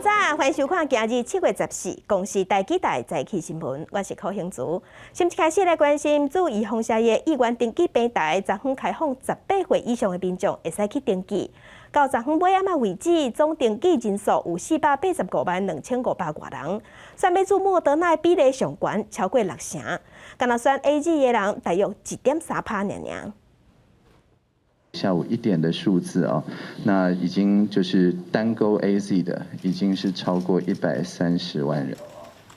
早，歡迎收看今日7月14公視台語台早起新聞，我是柯興竹。先一開始來關心注預防射的意願登記平台，昨昏開放18歲以上的民眾會使去登記。到昨昏尾暗仔為止，總登記人數有485萬2500外人。選欲注莫德納的比例上懸，超過六成。干焦選 AZ 的人大約1.3趴爾爾。下午1點的數字啊，那已經就是單勾 AZ 的，已經是超過130萬人。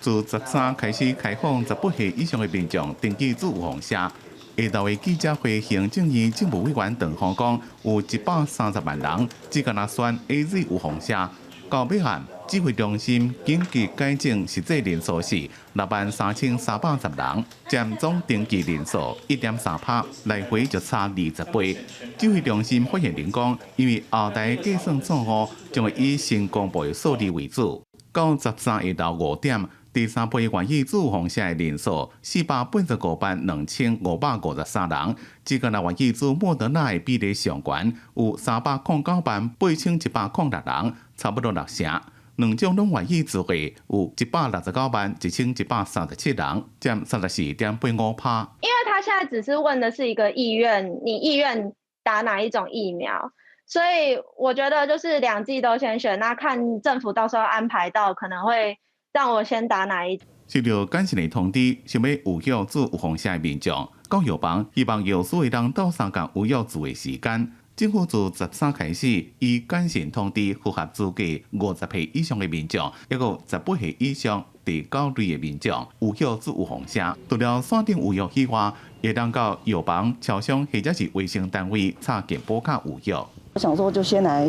自13開始開放18歲以上的民眾登記注預防射。下晝的記者會，行政院政務委員陳峰講，有130萬人只干焦選 AZ 預防射。到尾暗，指揮中心緊急改正實際人數是63,310人，佔總登記人數1.3趴，來回就差20倍。指揮中心發言人講，因為後台計算錯誤，將會以新公布的數字為主。到13下晝5點，第三批願意注預防射的人數485萬2553人，只干焦願意注莫德納的比例上懸，有309萬8106人，差不多六成。兩種攏願意注的有169萬1137人，佔34.85趴。因為他現在只是問的是一個意願，你意願打哪一種疫苗，所以我覺得就是兩劑都先選，那看政府到時候安排到可能會讓我先打哪一。收到簡訊的通知，想欲預約注預防射的民眾，到藥房希望藥師會當鬥相共預約注的時間。政府自13開始，以簡訊通知符合資格50歲以上的民眾，抑閣18歲以上第九類的民眾預約注預防射。除了線頂預約以外，會當到藥房、超商或者是衛生單位插健保卡預約。我想說，就先來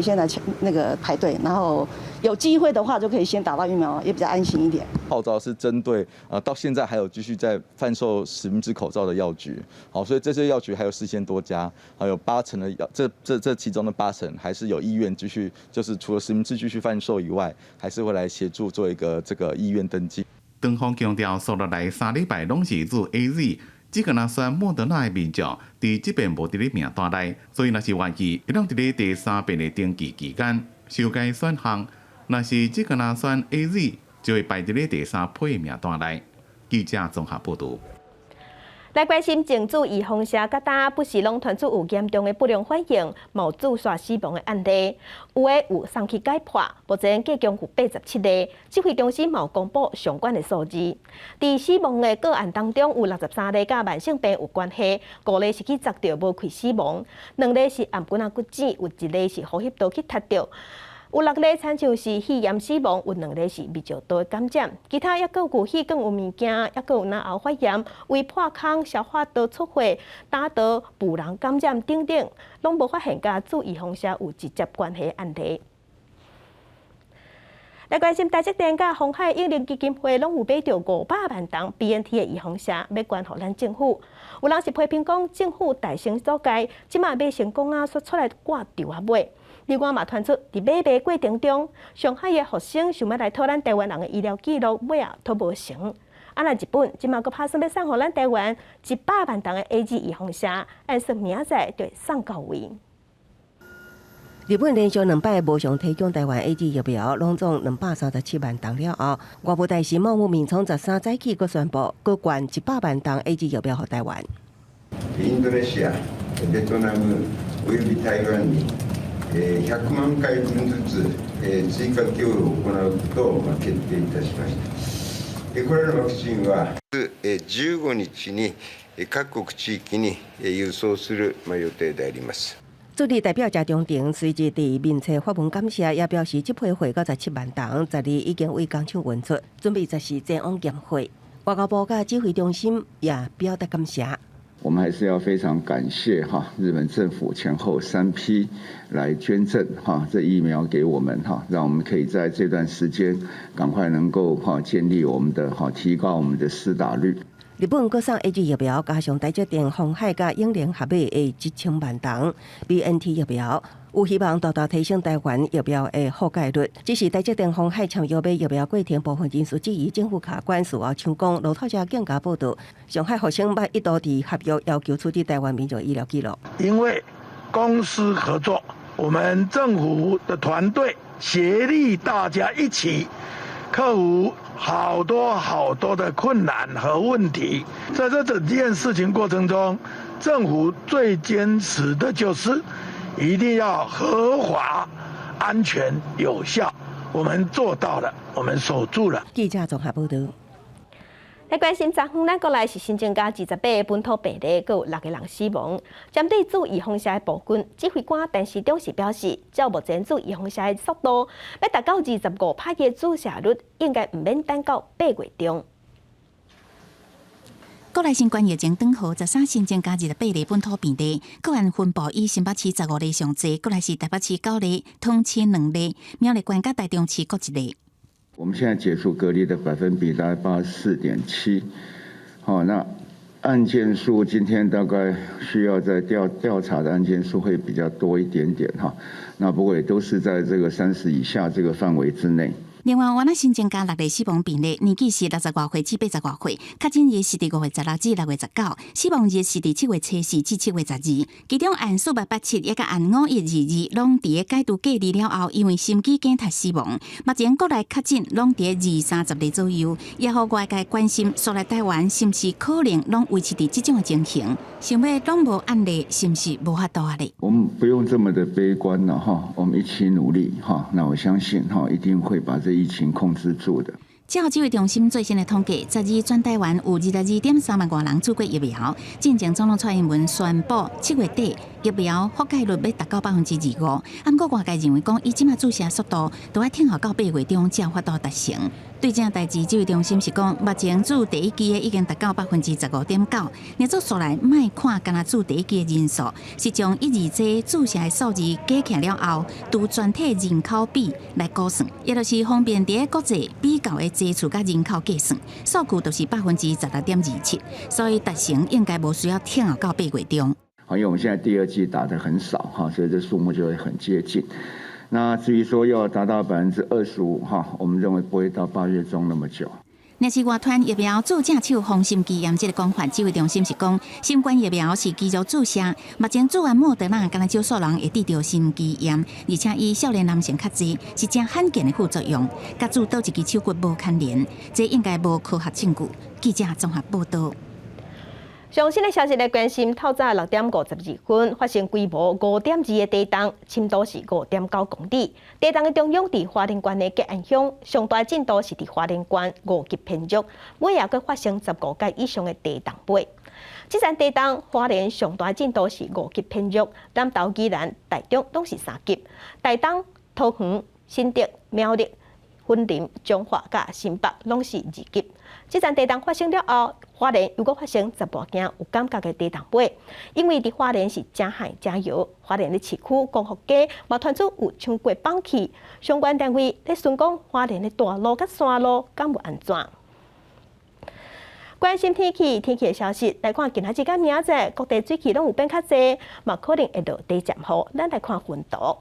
那個排隊，然後有機會的話就可以先打到疫苗，也比較安心一點。號召是針對到現在還有繼續在販售實名制口罩的藥局，好，所以這些藥局還有4000多家，還有八成的藥，這其中的八成還是有意願繼續，就是除了實名制繼續販售以外，還是會來協助做一個這個意願登記。陳峰強調，紲落來3禮拜攏是注 AZ。只干焦選莫德納的民眾，佇這遍無佇咧名單內，所以若是願意，會當佇咧第三遍的登記期間修改選項。若是只干焦選 AZ，就會排佇咧第三批的名單內。記者綜合報導。來關心靜注預防射，佮今不時攏傳出有嚴重的不良反應，嘛有注煞死亡的案例，有的有送去解剖，目前計共有87例，指揮中心嘛有公布相關的數字。佇死亡的個案當中，有63例佮慢性病有關係，5例是去砸著無氣死亡，2例是頷頸仔骨折，有1例是呼吸道去踢著。有6例親像是肺炎死亡，有2例是泌尿道感染，其他抑閣有血管有物件，抑閣有腦喉發炎、胃破空、消化道出血、膽道浮囊感染等等，攏無發現佮注預防射有直接關係案例。來關心台積電佮鴻海永齡基金會攏有買著500萬筒 BNT 的預防射，欲捐予咱政府。有人是批評講政府代先作界，這馬買成功啊，煞出來掛吊仔尾。另外嘛傳出，佇買賣過程中，上海的復星想欲來討咱台灣人的醫療記錄，尾仔討無成。啊，若日本這馬閣拍算欲送予咱台灣100萬筒的 AZ 預防射，按算明仔載就會送到位。日本連續兩擺無償提供台灣 AZ 疫苗，攏總237萬筒了後，外務大臣茂木敏充13早起閣宣布，閣捐100萬筒 AZ 疫苗予台灣。インドネシア、ベトナムおよび台灣に100万回分ずつ追加供与を行うことを決定いたしました。これらのワクチンは15日に各國地域に郵送する予定であります。駐日代表謝長廷隨即佇面冊發文感謝，也表示這批貨97萬筒，12已經為工廠運出，準備14前往驗貨。外交部佮指揮中心也表達感謝。我們還是要非常感謝哈日本政府前後三批來捐贈哈這疫苗給我們哈，讓我們可以在這段時間趕快能夠哈建立我們的哈提高我們的施打率。日本閣送 AZ 疫苗，加上台積電、鴻海佮永齡合買的1000萬筒 BNT 疫苗，有希望大大提升台灣疫苗的覆蓋率。只是台積電、鴻海簽約買疫苗過程，部分人士質疑政府卡關，事後搶講路透社更加報道，上海復星捌一度佇合約要求取得台灣民眾醫療記錄。因為公私合作我們政府的團隊協力，大家一起克服好多好多的困難和問題。在這整件事情過程中，政府最堅持的就是一定要合法、安全、有效。我們做到了，我們守住了。記者綜合報道。來關心昨昏，咱國內是新增加28個本土病例，閣有六個人死亡。針對注預防射的部分，指揮官陳時中是表示，照目前注預防射的速度，欲達到25趴的注射率，應該毋免等到8月中。國內新冠疫情轉好，13新增加28例本土病例，個案分布以新北市15例上濟，過來是台北市九例，桃園兩例，苗栗縣佮台中市各一例。我們現在解除隔離的百分比大概84.7，好，那案件數今天大概需要再調查的案件數會比較多一點點哈，那不過也都是在這個30以下這個範圍之內。另外，原來新增加六例死亡病例，年紀是60外歲至80外歲，確診日是佇5月16至6月19，死亡日是佇7月初4至7月12。其中案4887抑佮案5122，攏佇咧解除隔離了後，因為心肌梗塞死亡。目前國內確診攏佇咧二三十例左右，也予外界關心，說來台灣是毋是可能攏維持佇這種的情形？想欲攏無案例，是毋是無法度啊咧？我們不用這麼的悲觀了哈，我們一起努力哈，那我相信哈，一定會把這疫情控制住的。照指揮中心最新的統計，12全台灣有22.3萬外人注過疫苗。進前總統蔡英文宣布，7月底疫苗覆蓋率欲達到25%。啊，毋過外界認為講，以這馬注射速度，都愛等候到8月中才有法度達成。對這代誌，指揮中心是講，目前注第一劑的已經達到15.9%。若做數來，莫看干焦注第一劑的人數，是將一二劑注射的數字加起來了後，除全體人口比來估算，也就是方便佇咧國際比較的劑次佮人口計算，數據就是16.27%，所以達成應該無需要等候到8月中。好，因為我們現在第二劑打得很少哈，所以這數目就會很接近。那至於說要達到25%哈，我們認為不會到8月中那麼久。若是外傳疫苗注射手風心肌炎這个講法，指揮中心是講，新冠疫苗是肌肉注射，目前注完莫德納，敢若少數人會得著心肌炎，而且以少年男性較濟，是誠罕見的副作用，佮注佗一支手骨無牽連，這應該無科學證據。記者綜合報道。上新的消息來關心，透早6點52分發生規模5.2的地動，深度是5.9公里。地動的中央佇花蓮縣的吉安鄉，上大震度是佇花蓮縣5級偏弱。尾仔閣發生15擺以上的地動尾。這陣地動，花蓮上大震度是5級偏弱，南投、宜蘭、台中攏是3級。台東、桃園、新竹、苗栗、雲林、彰化佮新北攏是2級。這陣地動發生了後，花蓮又閣發生10外件有感覺的地動尾，因為佇花蓮是誠旱誠搖，花蓮的市區光復街嘛傳出有搶過崩去，相關單位咧詢講花蓮的大路佮山路敢有安怎？關心天氣，天氣的消息來看，今仔日佮明仔載各地水汽攏有變較濟，嘛可能會落短暫雨。咱來看雲圖。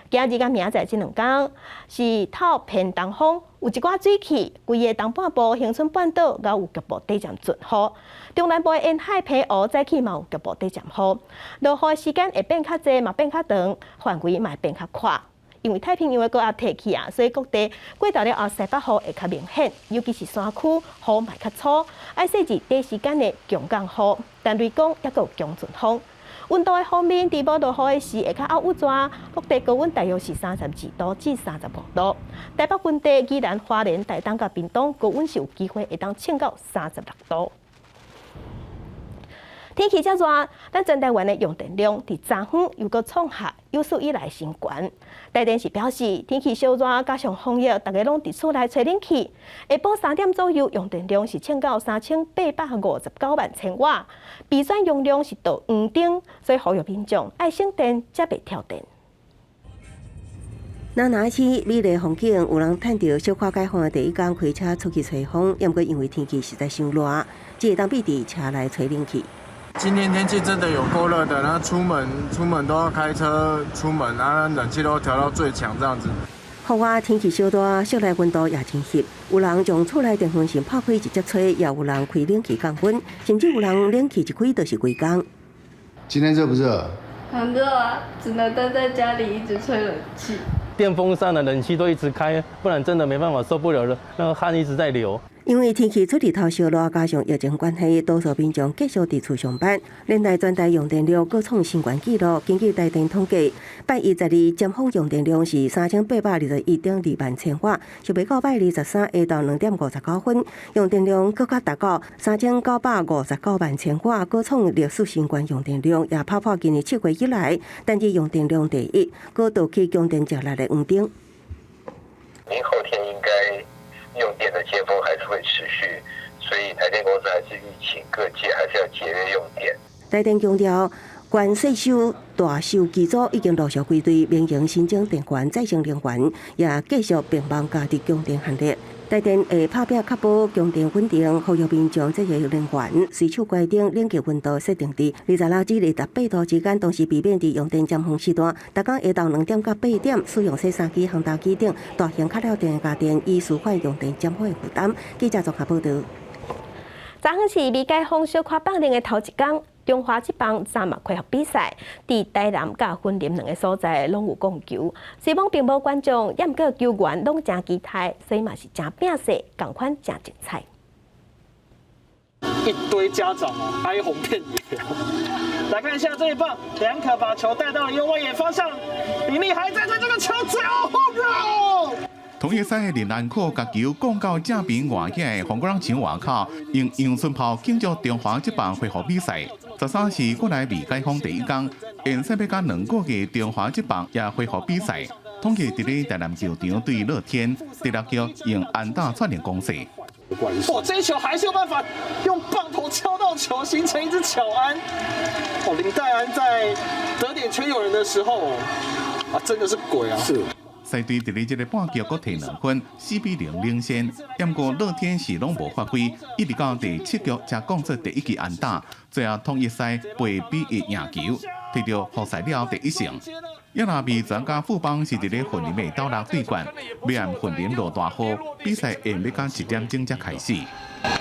今日佮明仔載這兩工是透偏東風，有一寡水汽，規个東半部、恆春半島閣有局部短暫陣雨。中南部的沿海澎湖早起嘛有局部短暫雨。落雨的時間會變較濟，嘛變較長，範圍嘛會變較闊。因為太平洋的高壓退去啊，所以各地過晝了後西北雨會較明顯，尤其是山區雨嘛較粗，愛細緻短時間的強降雨，但雷公猶閣有強陣風。溫度的方面，佇無落雨的時會較漚熱，各地高溫大約是32度至35度。台北盆地、宜蘭、花蓮、台東佮屏東高溫是有機會會當衝到36度。天氣遮熱，咱全台灣的用電量佇昨昏又閣創下有史以來新高。台電是表示，天氣燒熱加上風熱，大家攏佇厝內吹冷氣。下晡3點左右，用電量是衝到3859萬千瓦，備轉容量是到黃燈，所以呼籲民眾愛省電，才袂跳電。那若是美麗風景，有人趁著小可解封的第一工開車出去吹風，毋過因為天氣實在傷熱，只會當避佇車內吹冷氣。今天天氣真的有夠熱的，然後出門都要開車出門，然後冷氣都調到最強這樣子。戶外天氣燒熱，室內溫度也真翕，有人將厝內電風扇拍開直接吹，也有人開冷氣降溫，甚至有人冷氣一開就是規工。今天熱不熱？很熱啊，只能待在家裡一直吹冷氣。電風扇的冷氣都一直開，不然真的沒辦法，受不了了，那個汗一直在流。因為天氣出日頭燒熱，加上疫情關係，多數民眾繼續佇厝上班，連帶全台用電量閣創新懸紀錄。根據台電統計，拜一十二尖峰用電量是3821.2萬千瓦，想欲到拜23下晝2點59分，用電量閣較達到3959萬千瓦，閣創歷史新高用電量，也拍破今年7月以來單日用電量第一，閣奪去供電接力的黃燈。明後天應該用電的尖峰還是會持續，所以台電公司還是籲請各界還是要節約用電。台電強調，關稅收大收機組已經陸續歸隊，民營新增電源、再生能源也繼續並網加佇供電行列。台電會拍拚確保供電穩定，呼籲民眾節約能源，隨手關燈冷氣溫度設定佇26至28度之間，同時避免佇用電尖峰時段，逐工下晝2點到8點使用洗衫機、烘豆機等大型較了電的家電，以舒緩用電尖峰的負擔。記者綜合報導。昨昏是未解封小可放涼的頭一工，中華職棒昨嘛恢復比賽，佇台南佮雲林兩个所在攏有摃球。雖罔並無觀眾，毋過球員攏誠期待，所以嘛是誠拚勢，仝款誠精彩。一堆家長啊，哀鴻遍野。來看一下這一棒，兩可把球帶到了右外野方向，林立還在追這個球，最後 home run。統一賽的林安可共球摃到正邊外野的黃國人牆外口，用陽春炮慶祝中華職棒恢復比賽。13是國內未解封第一工，延賽欲到兩個月中華職棒也恢復比賽。統一佇咧台南球場對樂天，第六局用安打串聯攻勢。哇，這一球還是有辦法用棒頭敲到球，形成一支巧安。哦，林岱安在得點圈有人的時候，啊，真的是鬼啊！是。獅隊佇咧這个半局閣提兩分，4比0領先。毋過樂天是攏無發揮，一直到第七局才摃出第一支安打，最後統一獅8比1贏球，摕著復賽了第一勝。也若味全佮富邦是佇咧雲林的鬥六對決，尾暗雲林落大雨，比賽延欲到1點鐘才開始。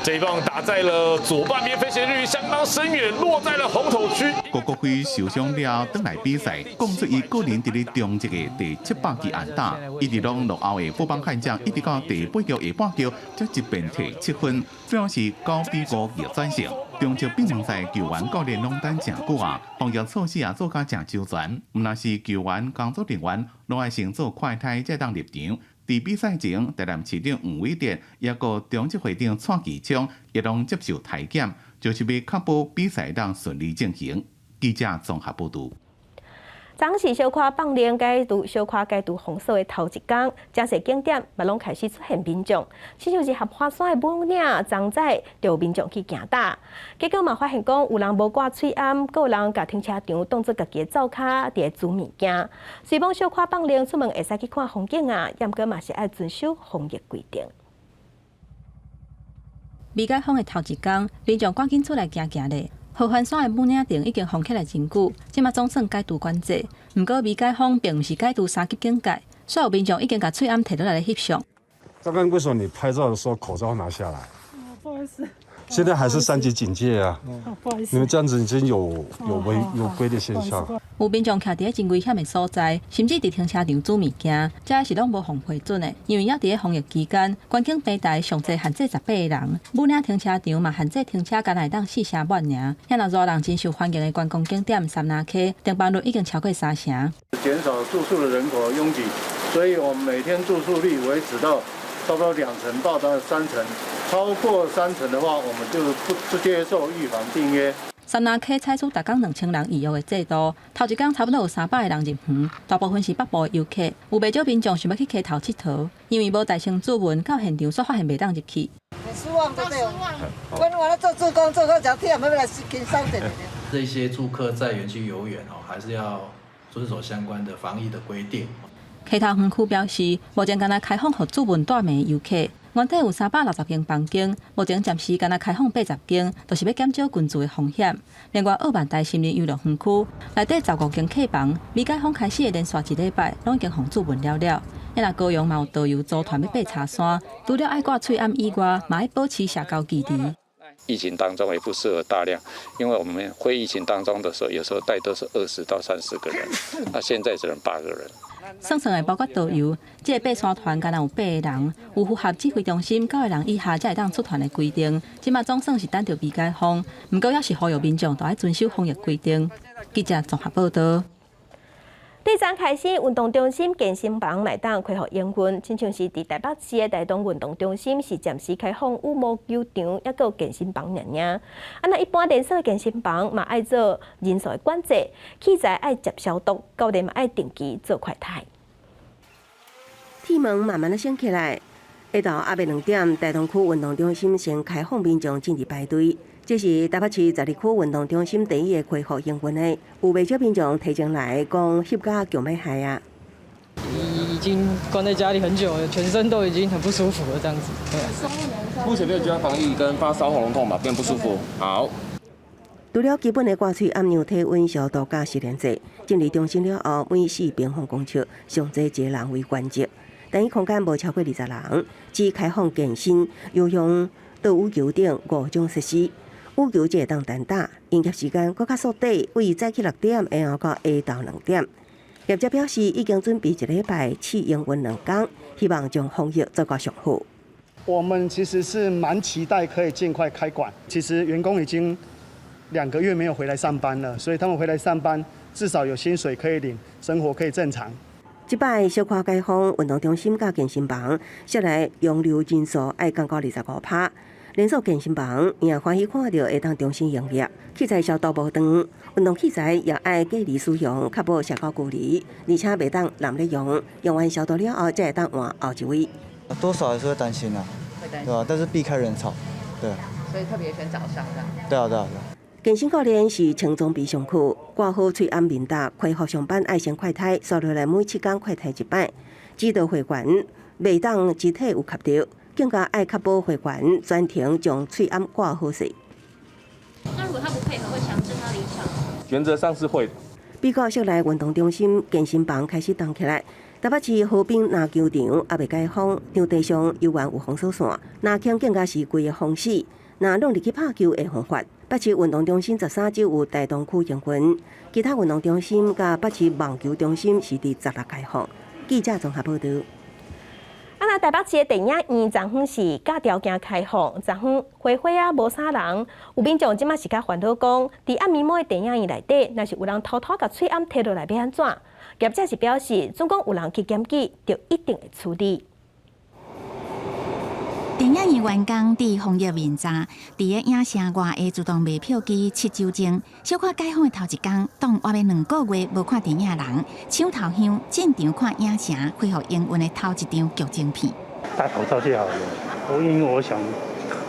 這一棒打在了左半邊，飛行率相當深遠，落在了紅土區。郭國輝受傷了，轉來比賽，摃出伊個人佇咧中職的第700支安打，一直攏落後的富邦悍將，一直到第八局下半局才一連提7分，最後是9比5逆轉勝。中職閉門賽球員教練攏等誠久啊，防疫措施也做甲誠周全，毋但是球員、工作人員攏愛先做快篩才當入場。佇比賽前，台南市長黃偉哲，抑閣中職會長蔡其昌，也攏接受體檢，就是欲確保比賽當順利進行。記者綜合報導。昨是小可放涼解除小可解除封鎖的頭一工，誠濟景點嘛攏開始出現民眾，親像是合歡山的武嶺，昨早就有民眾去行踏，結果嘛發現講有人無掛喙罨，閣有人共停車場當做家己的灶跤佇咧煮物件。雖罔小可放涼出門會使去看風景啊，毋過嘛是愛遵守防疫規定。未解封的頭一工，民眾趕緊出來行行咧。合歡山的武嶺亭已經封起來真久，這馬總算解除管制。毋過未解封並毋是解除三級警戒，所有民眾已經共喙罨提落來翕相。剛剛為什麼你拍照的時候口罩拿下來？哦，不好意思。現在還是三級警戒啊！不好意思。你們這樣子已經有違規的現象。有民眾徛佇咧真危險的所在，甚至佇停車場煮物件，這是攏無予批准的。因為猶佇咧防疫期間，觀景平台上濟限制18個人，武嶺停車場嘛限制停車，干焦會當四成滿爾。遐若熱人真受歡迎的觀光景點杉林溪，訂房率已經超過三成。減少住宿的人口擁擠，所以我們每天住宿率維持到差不多2成到3成。超過3成的話，我們就不接受預防訂約。杉林溪採取逐工2000人預約的制度，頭一工差不多有300個人入園，大部分是北部的遊客，有袂少民眾想欲去溪頭𨑨迌，因為無帶身主文，到現場煞發現袂當入去。很失望，對不對？我我做志工做到這忝，欲來輕鬆一點。這些住客在園區遊園哦，還是要遵守相關的防疫的規定。溪頭園區表示，目前干焦開放予主文帶名遊客。原底有360間房間，目前暫時干焦開放80間，就是欲減少群聚的風險。另外，奧萬大森林遊樂園區內底15間客房，未解封開始的連續一禮拜，攏已經予注文了了。若高雄嘛有導遊組團欲爬柴山，除了愛掛喙罨以外，嘛愛保持社交距離。疫情當中也不適合大量，因為我們非疫情當中的時候，有時候帶都是20到30個人，那現在只能八個人。算算的包括導遊，這個爬山團干焦有八個人，有符合指揮中心九個人以下才會當出團的規定。這馬總算是等著未解封，毋過猶是呼籲民眾都愛遵守防疫規定。記者綜合報道。對昨開始，運動中心健身房會當恢復營運，親像是佇台北市的大同運動中心是暫時開放羽毛球場，抑閣健身房爾爾。啊，若一般連鎖健身房嘛愛做人數的管制，器材愛接消毒，教練嘛愛定期做快篩。天門慢慢仔升起來，下晝猶未2點，大同區運動中心先開放民眾進入排隊。這是台北市12區運動中心第一個恢復營運的，有袂少民眾提前來講翕甲強欲害啊！已經關在家裡很久了，全身都已經很不舒服了，這樣子。對。目前沒有其他防疫跟發燒、喉嚨痛吧，變不舒服。好。除了基本的掛喙罨、量體溫、消毒佮實聯制，進入中心了後，每4平方公尺上濟一個人為原則，單一空間無超過20人，只開放健身、游泳、桌羽球等五種設施。羽球才會當單打，營業時間閣較縮短，為早起6點，下晝到下晝2點。業者表示已經準備一禮拜試營運2工，希望將防疫做到上好。我們其實是蠻期待可以盡快開館。其實員工已經2個月沒有回來上班了，所以他們回來上班至少有薪水可以領，生活可以正常。這擺小可解封，運動中心佮健身房，室內容留人數愛降到25%。連鎖健身房也歡喜看著會當重新營業，器材消毒無斷，運動器材也愛隔離使用，確保社交距離，而且袂當濫咧用，用完消毒了後，才會當換後一位。多少還是會擔心啊，對吧？但是避開人潮，對。所以特別選早上這樣。對啊，對啊，對啊。健身教練是穿裝備上課，掛好喙罨面罩，恢復上班愛先快篩，紲落來每7工快篩一擺。指導會員袂當肢體有合著。更加愛確保會員全程將喙罨掛好勢。那如果他不配合，會強制他離場？原則上是會。比較室內運動中心健身房開始動起來，台北市河濱籃球場猶未解封，場地上猶原有封鎖線，籃球更加是規個封死，若攏入去拍球會予罰。北市運動中心13只有大同區營運，其他運動中心佮北市網球中心是佇16開放。記者綜合報道。啊，若台北市的電影院昨昏是佮條件開放，昨昏花花啊無啥人，有民眾這馬是較煩惱講，佇暗暝暝的電影院內底，若是有人偷偷共喙罨提落來，欲按怎？業者是表示，總講有人去檢舉，就一定會處理。電影院員工佇防疫面罩，佇咧影城外的自動賣票機拭酒精。小可解封的頭一工，擋猶未2個月無看電影人，搶頭香進場看影城恢復營運的頭一場劇情片。戴口罩就好了，我因為我想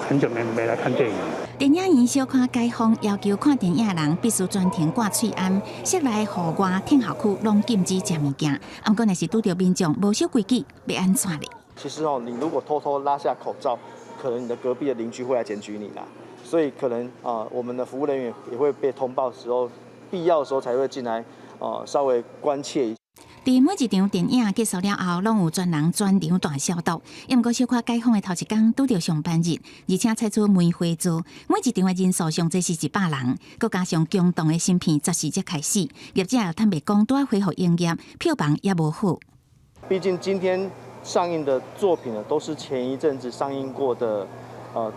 很久沒來看電影。電影院小可解封，要求看電影人必須全程掛喙罨，室內戶外等候區攏禁止食物件。毋過若是拄著民眾無守規矩，欲按怎咧？其實哦，你如果偷偷拉下口罩，可能你的隔壁的鄰居會來檢舉你啦。所以可能啊，我們的服務人員也會被通報時候，必要的時候才會進來啊，稍微關切一下。佇每一場電影結束了後，攏有專人全場大消毒。毋過小可解封的頭一工，拄著上班日，而且採取梅花座，每一場的人數上濟是100人。閣加上轟動的新片14才開始，業者坦白講，拄仔恢復營業，票房也無好。畢竟今天上映的作品呢，都是前一陣子上映過的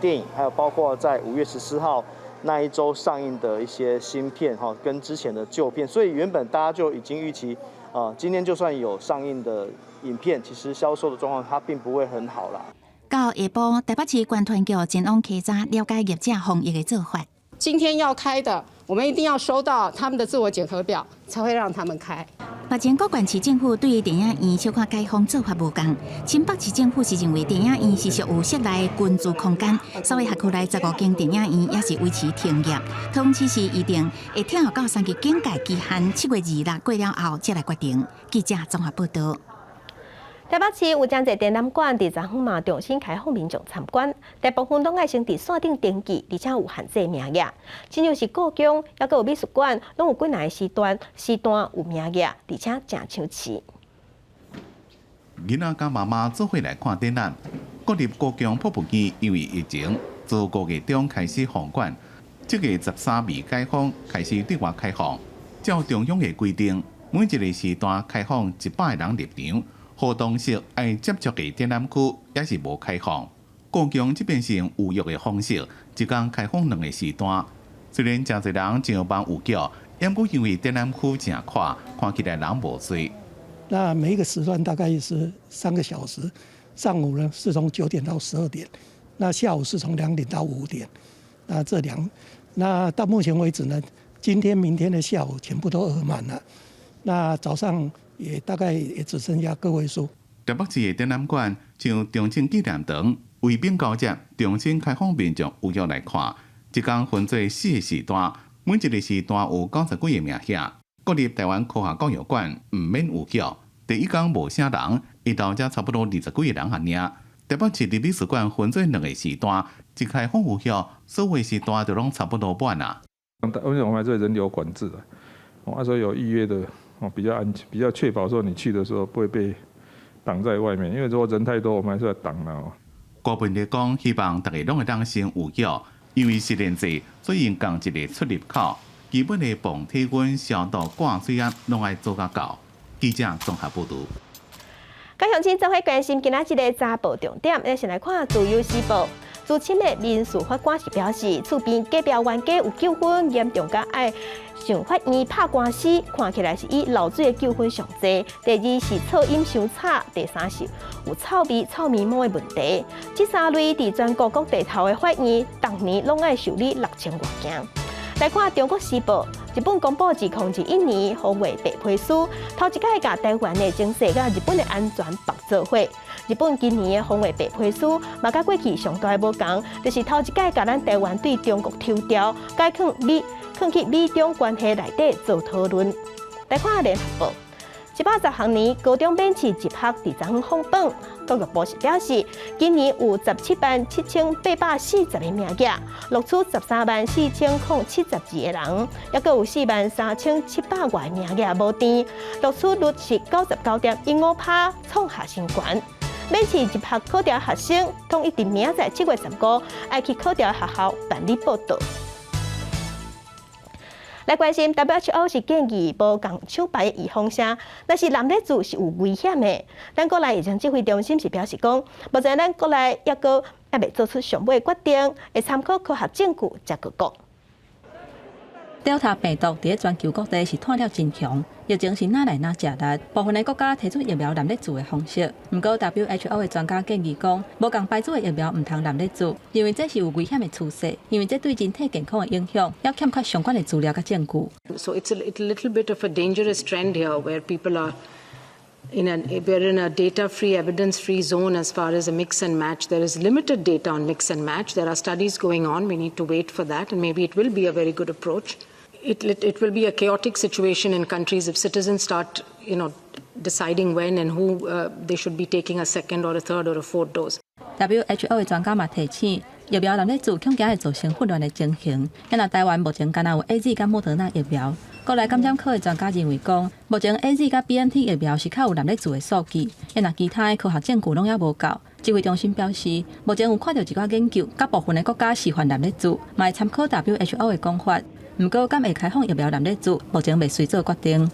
電影，還有包括在5月14號那一週上映的一些新片哈，跟之前的舊片，所以原本大家就已經預期。啊，今天就算有上映的影片，其實銷售的狀況它並不會很好啦。到下晡，台北市觀團局前往稽查，了解業者防疫的做法。今天要開的，我們一定要收到他們的自我檢核表，才會讓他們開。目前各縣市政府對電影院小可解封做法無仝。新北市政府是認為電影院是屬於室內群聚空間，所以轄區內15間電影院也是維持停業。桃園市是預定會聽候到三級警戒期限7月26過了後，才來決定。記者綜合報道。台北市有誠濟展覽館佇昨昏嘛重新開放民眾參觀，大部分攏愛先佇線頂登記，而且有限制名額。親像是故宮，抑閣有美術館，攏有幾若個時段，時段有名額，而且誠搶時。囡仔佮媽媽做伙來看展覽。國立故宮博物院因為疫情，自5月中開始封館，7月13未解封開始對外開放。照中央的規定，每一個時段開放100個人入場，活動式愛接觸的展覽區也是無開放。故宮這邊是用預約的方式，一工開放兩個時段。雖然誠濟人上網預約，毋過因為展覽區誠闊，看起來人無濟。那每一個時段大概是3個小時，上午呢是從9點到12點，那下午是從2點到5點。那這兩，那到目前為止呢，今天、明天的下午全部都額滿了。那早上也大概也只剩下個位數。台北市的展覽館像中正紀念堂，為免交接重新開放民眾預約來看，一工分做四個時段，每一個時段有90幾個名額。國立臺灣科學教育館毋免預約，第一工無啥人，下晝才差不多20幾個人爾爾。台北市立美術館分做兩個時段，一開放預約，所有時段就攏差不多滿啊。因為我們還是人流管制啊，哦，所以有預約的哦比較安全，比較確保說你去的時候不會被擋在外面，因為如果人太多，我們還是要擋啦。郭文麗講，希望大家攏會當先預約，因為實聯制，所以用仝一个出入口，基本的磅體溫、消毒、掛水壓攏愛做甲到。記者綜合報導。各鄉親做伙關心今仔這个早報重點，咱先來看《自由時報》。資深的民事法官是表示，厝邊隔壁冤家有糾紛，嚴重甲愛上法院拍官司，看起來是以漏水的糾紛上濟。第二是噪音傷吵，第三是有臭味、臭毛毛的問題。這三類佇全國各地頭的法院，逐年攏愛受理6000外件。來看《中國時報》，日本公布2021年防衛白皮書，頭一擺共台灣的情勢佮日本的安全綁做伙。日本今年的防衛白皮書，嘛佮過去上大的無仝，就是頭一擺共咱台灣對中國抽調，改囥美囥去美中關係內底做討論。來看聯合報。110學年高中免試入學佇昨昏放榜，教育部是表示，今年有177,840個名額，錄取134,072個人，抑閣有43,700外名額無填，錄取率是99.15%，創下新高。免試入學考調學生統一佇明仔載7月15，愛去考調學校辦理報到。來關心 WHO 是建議無仝廠牌預防射，但是濫咧注是有危險的。咱國內疫情指揮中心是表示講，目前咱國內抑閣猶未做出上尾決定，會參考科學證據才閣講。 Delta 病毒佇咧全球各地是湠了真強，疫情是愈來愈食力。部分的國家提出疫苗濫咧注的方式，毋過 WHO 的專家建議講，無仝牌子的疫苗毋通濫咧注，認為這是有危險的趨勢，因為這對人體健康的影響，猶欠缺相關的資料佮證據。 So it's a little bit of a dangerous trend here, where people are in a we're in a data-free, evidence-free zone as far as a mix and match. There is limited data on mix and match. There are studies going on. We need to wait for that, and maybe it will be a very good approach. It will be a chaotic situation in countries if citizens start deciding when and who they should be taking a second or a third or a fourth dose. WHO 的專家嘛提醒，疫苗濫咧注恐驚會造成混亂的情形。若台灣目前干焦有 AZ 佮莫德納疫苗，國內感染科的專家認為講，目前 AZ 佮 BNT 疫苗是較有濫咧注的數據，若其他的科學證據攏猶無夠。指揮中心表示，目前有看著一寡研究，佮部分的國家示範濫咧注，嘛會參考 WHO 的講法。毋過，敢會開放疫苗濫咧注，目前未隨做決定。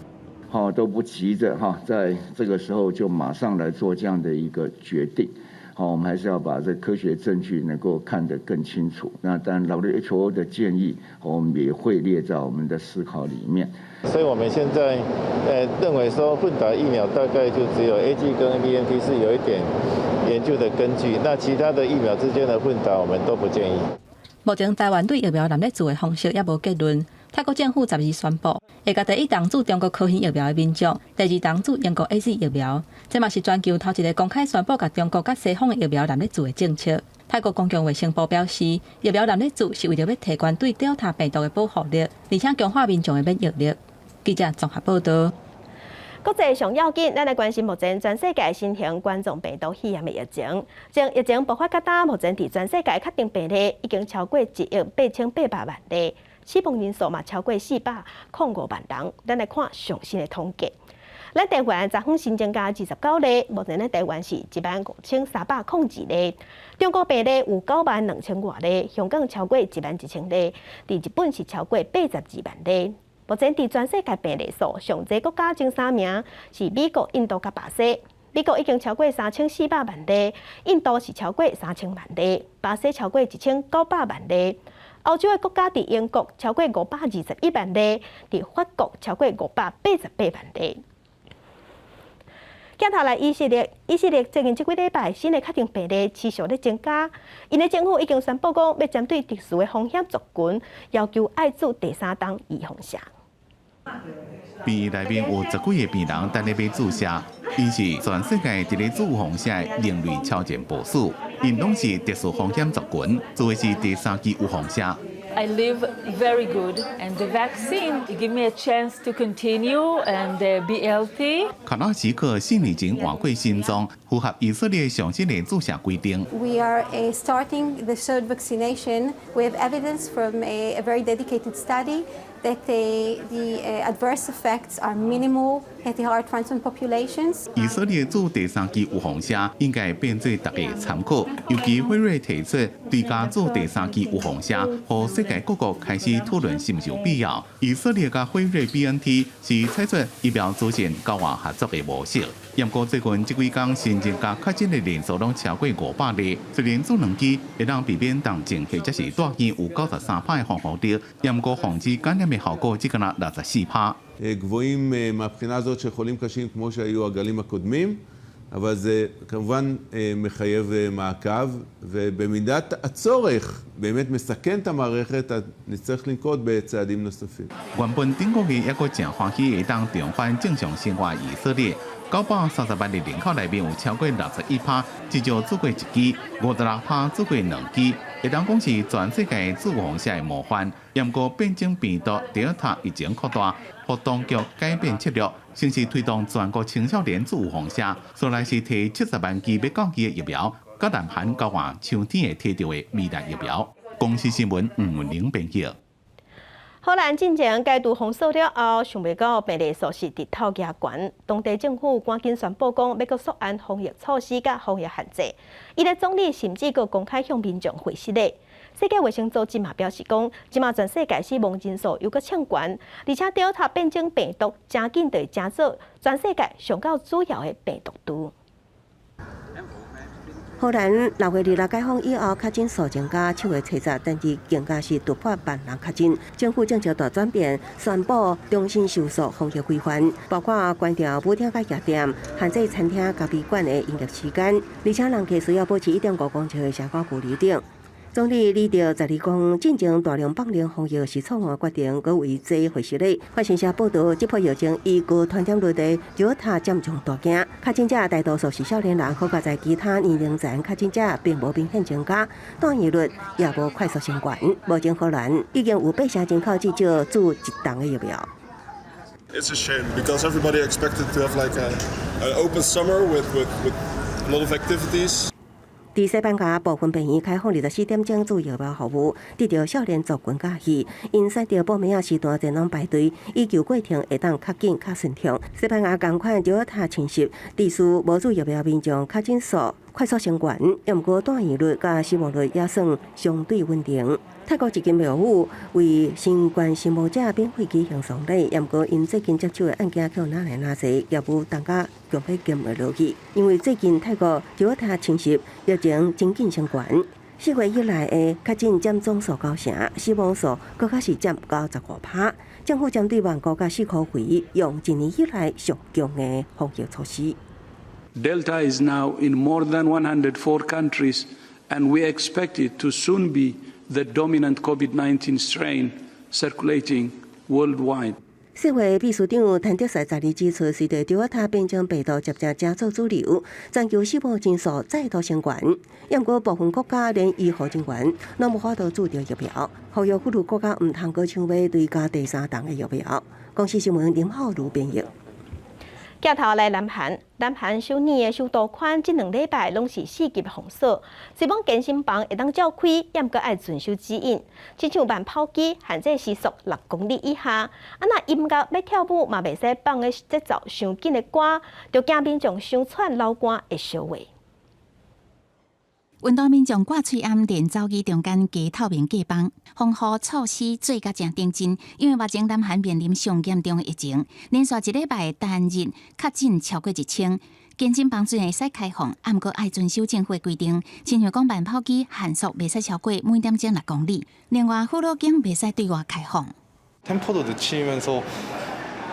好，都不急着哈，在這個時候就馬上來做這樣的一個決定。好，我們還是要把這科學證據能夠看得更清楚。那當然 WHO 的建議，我們也會列在我們的思考裡面。所以我們現在認為說混打疫苗大概就只有 AZ 跟 BNT 是有一點研究的根據，那其他的疫苗之間的混打，我們都不建議。目前台灣對疫苗濫咧注的方式猶無結論。泰國政府12宣布，會共第一針注中國科興疫苗的民眾，第二針注英國 AZ 疫苗。這嘛是全球頭一个公開宣布共中國佮西方的疫苗濫咧注的政策。泰國公共衛生部表示，疫苗濫咧注是為著欲提懸對 Delta 病毒的保護力，而且強化民眾的免疫力。記者綜合報導。國際上要緊，咱來關心目前全世界新型冠狀病毒肺炎的疫情。從疫情爆發到今，目前佇全世界確定病例已經超過1億8800萬例，死亡人數嘛超過405萬人。咱來看上新的統計。咱台灣昨昏新增加29例，目前咱台灣是15,302例。中國病例有9萬2千外例，香港超過11,000例，佇日本是超過82萬例。目前佇全世界病例數上濟國家前三名是美國、印度佮巴西。美國已經超過3400萬例，印度是超過3000萬例，巴西超過1900萬例。歐洲的國家佇英國超過521萬例，佇法國超過588萬例。鏡頭來以色列，以色列最近這幾禮拜新的確診病例持續咧增加，𪜶的政府已經宣布講，欲針對特殊的風險族群，要求愛注第三針預防射。病院內面有十幾個病人等咧欲注射，𪜶是全世界佇咧注預防射的另類超前部署，𪜶攏是特殊風險族群，注的是第三劑預防射。 I live very good, and the vaccine give me a chance to continue and be healthy. 卡拉奇克四年前換過心臟，符合以色列上新的注射規定。 We are starting the third vaccination. We have evidence from a very dedicated study that the adverse effects are minimal at the heart transplant populations. 以色列注第三劑預防射應該變做大家參考，尤其輝瑞提出追加注第三劑預防射，予世界各國開始討論是毋是有必要。以色列佮輝瑞 BNT 是採取疫苗資訊交換合作的模式。不過最近這幾工新增加確診的人數攏超過500例，雖然注兩劑會當避免重症或者是住院有93%的防護力，不過防止感染的效果只敢若64%。 גבוהים מהבחינה הזאת של חולים קשים כמו שהיו הגלים הקודמים, אבל זה כמובן מחייב מעקב, ובמידת הצורך באמת מסכן את המערכת, אז נצטרך לנקוט בצעדים נוספים. 原本頂個月猶閣誠歡喜會當重返正常生活以色列，930萬的人口內面有超過61%至少注過一劑，56%注過兩劑，會當講是全世界注預防射的模範。不過變種病毒德爾塔疫情擴大，予當局改變策略，先是推動全國青少年注預防射，紲來是提70萬劑欲到期的疫苗，佮南韓交換秋天會提著的未來疫苗。公視新聞吳文玲編輯。荷蘭進前解除封鎖了後，想袂到病例數是直透加懸。當地政府趕緊宣布講，欲閣縮按防疫措施佮防疫限制。𪜶的總理甚至閣公開向民眾解釋咧。世界衛生組織嘛表示講，這馬全世界死亡人數又閣衝懸，而且德爾塔變種病毒誠緊就會成做全世界上較主要的病毒株。荷蘭6月26解封以後，確診數增加，7月70，但是更加是突破萬人確診。政府政策大轉變，宣布重新收縮防疫規範，包括關掉舞廳佮夜店，限制餐廳、咖啡館的營業時間，而且人客需要保持1.5公尺的社交距離等。總理呂特十二講，進前大量放寬防疫是錯誤決定，閣為這回事咧。法新社報導，這波疫情以高傳染率的德爾塔佔上大驚，確診者大多數是少年人，好佳哉其他年齡層確診者並無明顯增加，住院率也無快速升懸。目前荷蘭已經有八成人口至少注一針的疫苗。 It's a shame because everybody expected to have like an open summer with a lot of activities. 佇西班牙部分病院開放24點鐘注疫苗服務，得著少年族群佮意，𪜶選擇報名時段前往排隊，以求過程會當較緊較順暢。西班牙仝款德爾塔侵襲，致使無注疫苗民眾確診數快速升懸，毋過住院率佮死亡率也算相對穩定。泰國一間廟宇為新冠死亡者免費舉行喪禮，毋過𪜶最近接手的案件卻哪來哪濟，業務重甲強欲兼袂落去。因為最近泰國德爾塔侵襲，疫情真緊升懸。4月以來的確診佔總數九成，死亡數閣較是佔95%。政府針對曼谷佮四箍圍，用一年以來上強的防疫措施。 Delta is now in more than 104 countries, and we expect it to soon be the dominant COVID-19 strain circulating worldwide. 世衛秘書長譚德塞十二指出，隨著德爾塔變種病毒漸漸成做主流，全球死亡人數再度升懸。毋過部分國家連醫護人員攏無法度注著疫苗，呼籲富裕國家毋通閣搶買追加第三針的疫苗。公視新聞林浩如編譯。鏡頭來南韓，南韓首爾的首都圈這兩禮拜攏是四級封鎖，雖罔健身房會當照開，也毋過愛遵守指引，親像慢跑機限制時速6公里以下。啊，若音樂欲跳舞嘛袂使放的節奏傷緊的歌，就驚民眾傷喘流汗會燒話。印度民眾掛喙罨佇走機中間加透明隔板，防護措施做甲誠認真，因為目前南韓面臨上嚴重的疫情，連續一禮拜單日確診超過1000。健身房雖然會使開放，毋過愛遵守政府的規定，親像講慢跑機限速袂使超過每點鐘6公里，另外父老間袂使對外開放。 템포도 늦추면서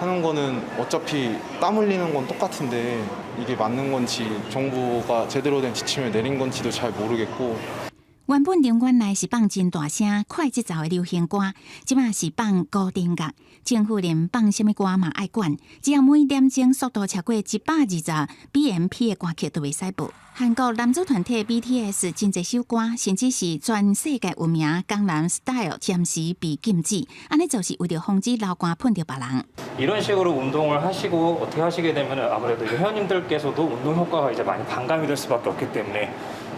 하는 거는 어차피 땀 흘리는 건 똑같은데 이게 맞는 건지 정부가 제대로 된 지침을 내린 건지도 잘 모르겠고 原本庭院內是放真大聲、快節奏的流行歌，這馬是放古典樂。政府連放啥物歌嘛愛管，只要每點鐘速度超過120 BPM 的歌曲都袂使播。韓國男子團體 BTS 真濟首歌，甚至是全世界有名《江南 Style》暫時被禁止，按呢就是為著防止流汗噴著別人。 이런 식으로 운동을 하시고 어떻게 하시게 되면 아무래도 이제 회원님들께서도 운동 효과가 이제 많이 반감이 될 수밖에 없기 때문에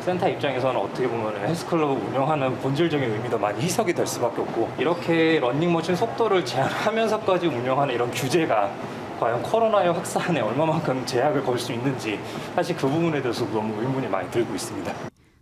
센터 입장에서는 어떻게 보면 헬스클럽을 운영하는 본질적인 의미도 많이 희석이 될 수밖에 없고 이렇게 런닝머신 속도를 제한하면서까지 운영하는 이런 규제가 과연 코로나의 확산에 얼마만큼 제약을 걸 수 있는지 사실 그 부분에 대해서 너무 의문이 많이 들고 있습니다.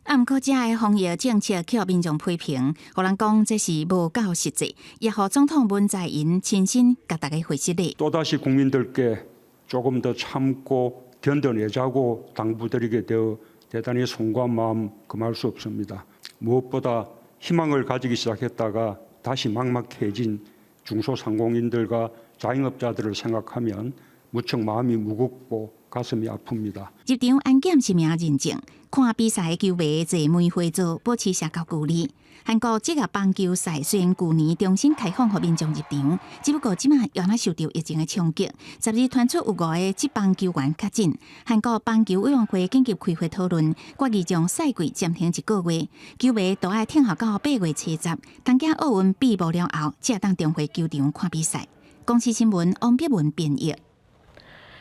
啊，毋過這个防疫政策予民眾批評，予人講這是無夠實際，也予總統文在寅親身共大家回釋咧。 또다시 국민들께 조금 더 참고 견뎌내자고 당부드리게 되어 대단히 송구한 마음 금할 수 없습니다. 무엇보다 희망을 가지기 시작했다가 다시 막막해진 중소상공인들과 자영업자들을 생각하면 무척 마음이 무겁고 가슴이 아픕니다. 入場安檢實名認證，看比賽的球迷坐梅花座，保持社交距離。韓國職業棒球賽雖然舊年重新開放予民眾入場，只不過這馬猶若受著疫情的衝擊，12傳出有五個職棒球員確診。韓國棒球委員會緊急開會討論，決議將賽季暫停一個月，球迷都愛等候到8月70，東京奧運閉幕了後，才會當重回球場看比賽。公視新聞王碧文編譯。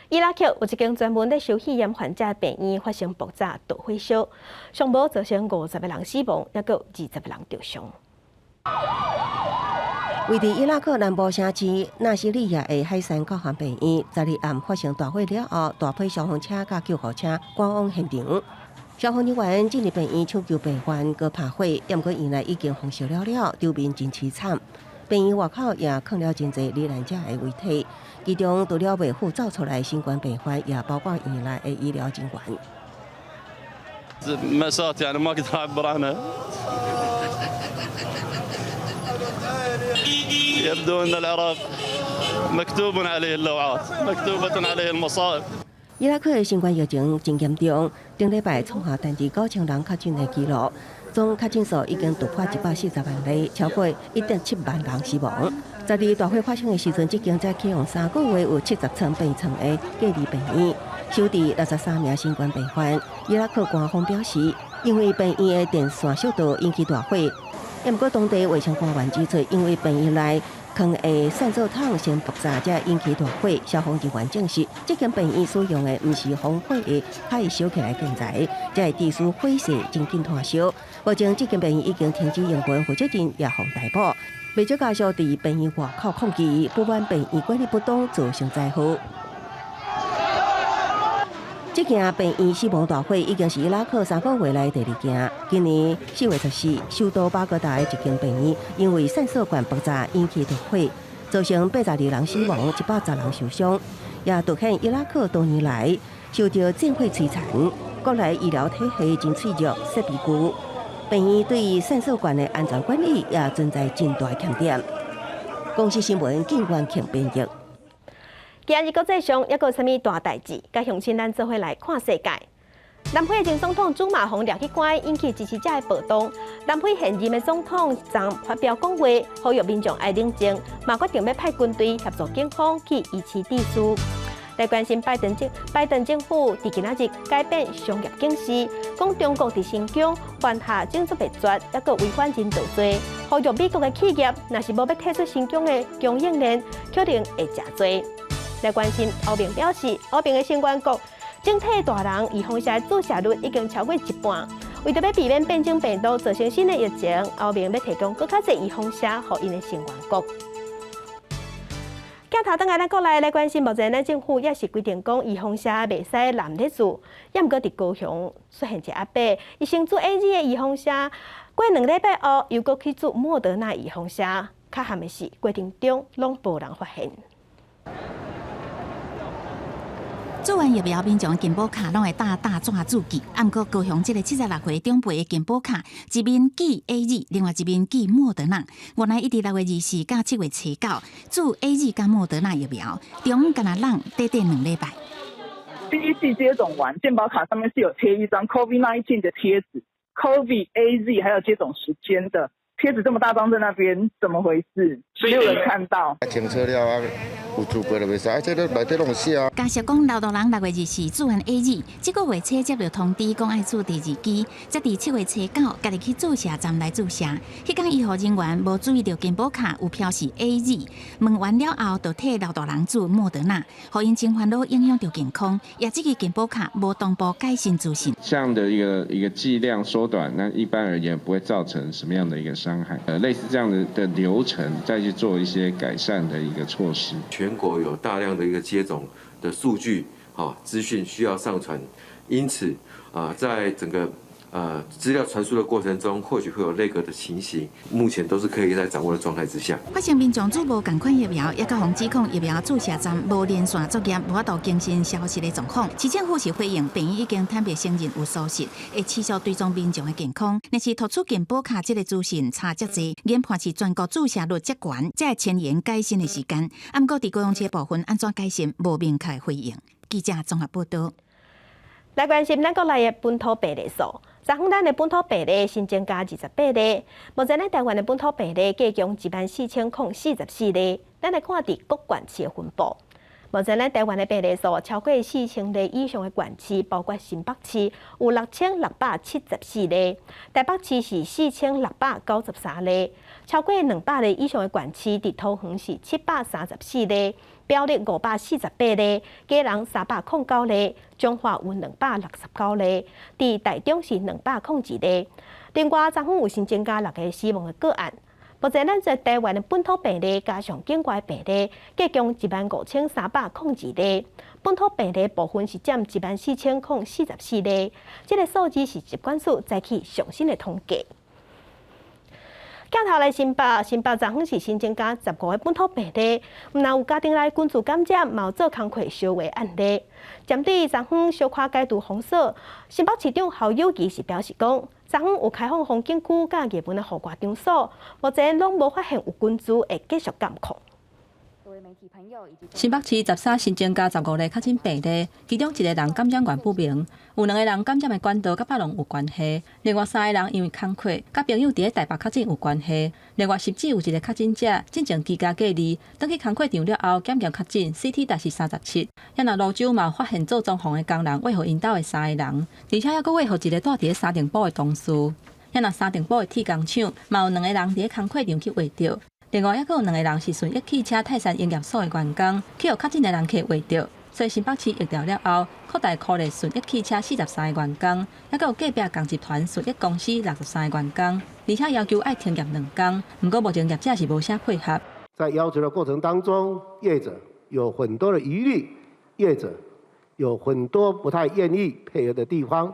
伊拉克有一間專門咧收肺炎患者的病院發生爆炸導火燒，上無造成50個人死亡，猶閣有20個人著傷。位佇伊拉克南部城市納西里亞的海山救援病院，12暗發生大火了後，大批消防車佮救護車趕往現場。消防人員進入病院搶救病患，閣拍火，毋過院內已經焚燒了了，場面真凄慘。病院外口也囥了真濟罹難者的遺體，其中除了袂赴走出來新冠病患，也包括院內的醫療人員。 مأساة يعني ما أقدر أعبر عنها. يبدو أن العراق مكتوب عليه اللوعات، مكتوبة عليه المصائب. 伊拉克的新冠疫情真嚴重，頂禮拜創下單日9000人確診的紀錄，總確診數已經突破140萬例，超過1.7萬人死亡。12大火發生的時陣，這間才啟用3個月有70床病床的隔離病院，收治63名新冠病患。伊拉克官方表示，因為病院的電線燒到引起大火，毋過當地衛生官員指出，因為病院內囥的散熱筒先爆炸，才引起大火。消防人員證實，這間病院使用的毋是防火的，較會燒起來建材，才會致使火勢真緊湠燒。目前這間病院已經停止營運，負責人也予逮捕。袂少家屬佇病院外口抗議，不滿病院管理不當，造成災禍。這件病院死亡大火已經是伊拉克3個月來第二件。今年4月14，首都巴格達的一間病院因為散射管爆炸引起大火，造成82人死亡，110人受傷，也凸顯伊拉克多年來受著戰火摧殘，國內醫療體系真脆弱，設備舊。病院對散射管的安全管理也存在真大欠點。公視新聞靳元慶編譯。今日國際上猶閣有啥物大代誌？佮鄉親咱做伙來看世界。南非前總統祖馬予掠去關，引起支持者的暴動。南非現任的總統昨發表講話，呼籲民眾愛冷靜，嘛決定欲派軍隊協助警方去維持秩序。來關心拜登政府佇今仔日改變商業警示，講中國佇新疆犯下種族滅絕，猶閣違反人道罪，呼籲美國的企業若是無欲退出新疆的供應鏈，可能會食罪。來關心歐盟表示，歐盟的成員國整體大人預防射注射率已經超過一半。為著欲避免變種病毒造成新的疫情，歐盟欲提供閣較濟預防射予𪜶的成員國。鏡頭轉來咱國內來關心，目前咱政府也是規定講，預防射袂使濫咧注。也毋過佇高雄出現一阿伯，伊先注 AZ 的預防射，過2禮拜後又閣去注莫德納預防射，較憾的是過程中攏無人發現。注完疫苗，民眾健保卡攏會貼大紙註記。毋過高雄這个76歲長輩的健保卡，一面記 AZ，另外一面記莫德納。原來伊佇6月24佮7月初九注 AZ 佮莫德納疫苗，中間干焦攏短短2禮拜。第一劑接種完，健保卡上面是有貼一張 COVID-19 的貼紙，COVID AZ 還有接種時間的貼紙，這麼大張在那邊，怎麼回事？沒有人看到。清楚了啊，有注過就袂使，啊，這個內底攏有寫啊。假設講老大人6月24注完 AZ，這個月初接著通知講愛注第二劑，才佇7月初九家己去注射站來注射。彼工醫護人員無注意著健保卡有標示 AZ，問完了後就替老大人注莫德納，予𪜶真煩惱，影響著健康。也這個健保卡無同步改新資訊。這樣的一個劑量縮短，那一般而言不會造成什麼樣的一個傷害。類似這樣的流程，再去做一些改善的一個措施。全國有大量的一個接種的數據、資訊需要上傳，因此啊，在整個資料傳輸的過程中，或許會有內閣的情形，目前都是可以在掌握的狀態之下。發現民眾注無仝款疫苗，也閣予指控疫苗注射站無連線作業，無法度更新消息的狀況。市政府是回應，病院已經坦白承認有疏失，會持續追蹤民眾的健康。若是提出健保卡這個資訊差遮濟，研判是全國注射率遮懸，才會遷延改善的時間。毋過佇高雄市部分按怎改善，無明確回應。記者綜合報道。來關心咱國內的本土病例數。昨昏咱的本土病例新增加28例，目前咱台灣的本土病例計共14,044例。咱來看佇各縣市的分布。目前咱台灣的病例數超過4000例以上的縣市，包括新北市有6674例，台北市是4693例，超過200例以上的縣市，佇桃園是734例。苗栗548例，基隆309例，彰化有269例，佇台中是201例。另外，昨昏有新增加六个死亡的個案。目前咱在台灣的本土病例加上境外病例，計共15,302例。本土病例部分是佔14,044例。這个數字是疾管署早起上新的統計。鏡頭來新北，新北昨昏是新增加15個本土病例，毋但有家庭內群聚感染，嘛有做工課相話案例。針對昨昏小可解除封鎖，新北市長侯友宜是表示講，昨昏有開放風景區佮藝文的戶外場所，目前攏無發現有群聚，會繼續監控。新北市13新增加15例確診病例，其中一個人感染源不明，有兩個人感染的管道佮百隆有關係，另外三個人因為工課佮朋友佇咧台北確診有關係，另外汐止有一個確診者進前居家隔離，轉去工課場了後檢驗確診，CT 值是37。也若蘆洲嘛發現做裝潢的工人餵予𪜶兜的三個人，而且猶閣餵予一個蹛佇咧三重埔的同事。也若三重埔的鐵工廠嘛有兩個人佇咧工課場去餵著。另外，猶閣有兩個人是順益汽車泰山營業所的員工，去予確診的人客餵著，所以新北市疫調了後，擴大箍列順益汽車43個員工，猶閣有隔壁仝集團順益公司63個員工，而且要求愛停業2工。毋過目前業者是無啥配合。在要求的過程當中，業者有很多的疑慮，業者有很多不太願意配合的地方，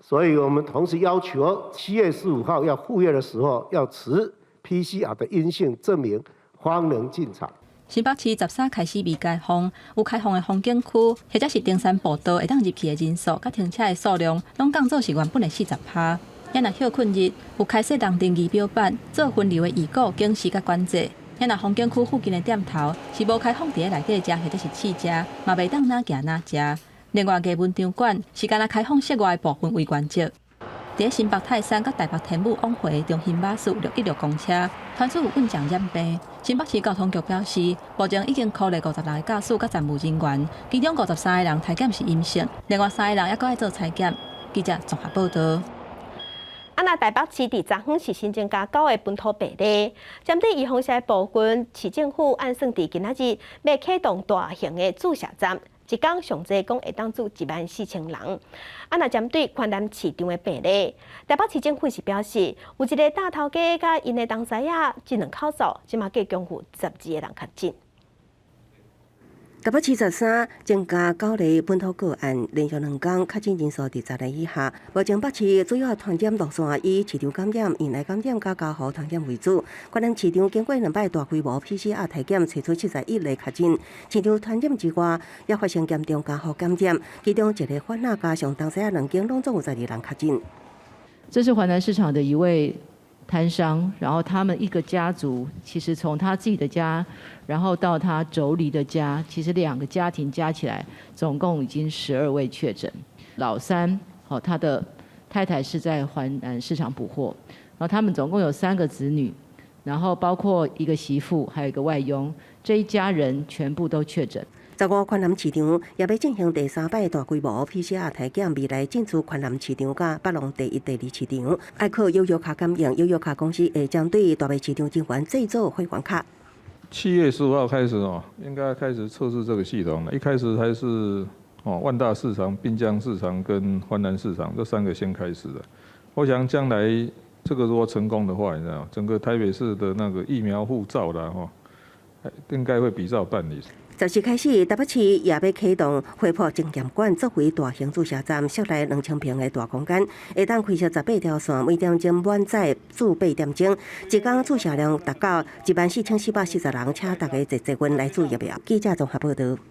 所以我們同時要求7月15號要復業的時候，要持 PCR 的陰性證明，方能進場。新北市13開始未解封，有開放的風景區，或者是登山步道會當入去的人數，佮停車的數量，攏降做是原本的40%。也若歇睏日有開設人登儀表板，做分流的預告、警示佮管制。也若風景區附近的店頭是無開放佇咧內底食或者是試食，嘛袂當哪行哪食。另外，藝文場館是干焦開放室外部分為原則。佇新北泰山佮台北天母往回中興巴士616公車，傳出有運將染病。新北市交通局表示，目前已經箍列56個駕駛佮站務人員，其中53個人篩檢是陰性，另外三個人猶閣愛做採檢。記者綜合報道。啊，若台北市佇昨昏是新增加九个本土病例，針對預防射的部分，市政府按算佇今仔日欲啟動大型的注射站，一工上濟講會當注14,000人。啊，若針對環南市場的病例，台北市政府是表示，有一个大頭家佮𪜶的同師仔，這兩口數，這馬計共有12个人確診。台北市13增加九例本土個案，連續兩工確診人數佇十例以下。目前北市主要傳染路線以市場感染、院內感染佮家戶傳染為主。環南市場經過兩擺大規模 PCR 篩檢，揣出71例確診。市場傳染之外，也發生嚴重家戶感染，其中一個番仔加上同師仔兩間，攏總有十二人確診。這是環南市場的一位攤商，然後他們一個家族，其實從他自己的家，然後到他妯娌的家，其實兩個家庭加起來，總共已經12位確診。老三，好，他的太太是在環南市場補貨，然後他們總共有三個子女，然後包括一個媳婦，還有一個外傭，這一家人全部都確診。十五環南市場也欲進行第三擺大規模 PCR 篩檢，未來進出環南市場佮北龍第一、第二市場，愛靠悠遊卡感應，悠遊卡公司會針對大賣市場人員製作會員卡。 7月15號開始哦，應該開始測試這個系統了。一開始還是哦萬大市場、濱江市場跟環南市場這三個先開始的。我想將來這個如果成功的話，你知道，整個台北市的那個疫苗護照啦，吼，應該會比照辦理。 14開始，台北市也欲啟動恢復紀念館作為大型注射站，室內2000坪的大空間，會當開設18條線，每點鐘滿載注八點鐘，一工注射量達到14,440人，請大家坐捷運來注疫苗。記者綜合報導。